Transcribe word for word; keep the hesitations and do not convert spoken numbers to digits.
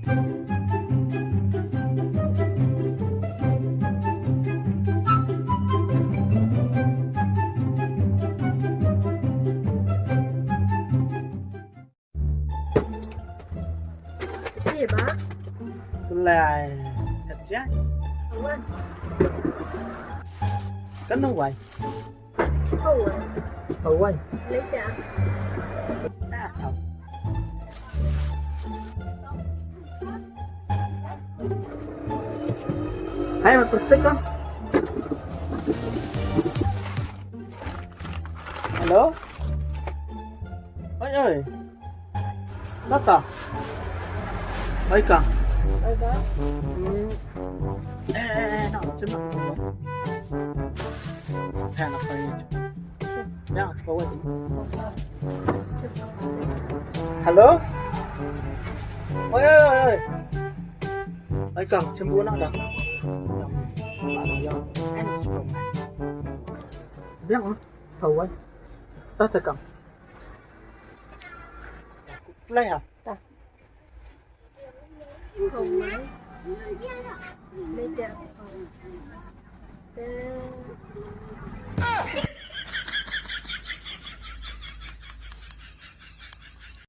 Ye ba? Tulai. Kerja? Awan. Kan wai. Awan. Awan. Leja. Nah, au. Hai, mat plastik kan? Hello? Oi, oi. Nata. Oi, Kang. Oi, Kang. Hmm. Eh, eh, eh, no, cuma. Eh, no, ya, cuma. Hello? Oi, oi, oi, oi. Oi, Kang, cuma nak dah. Biang, ah. Tahu, oi. Dah tekan. Play, ah. Dah.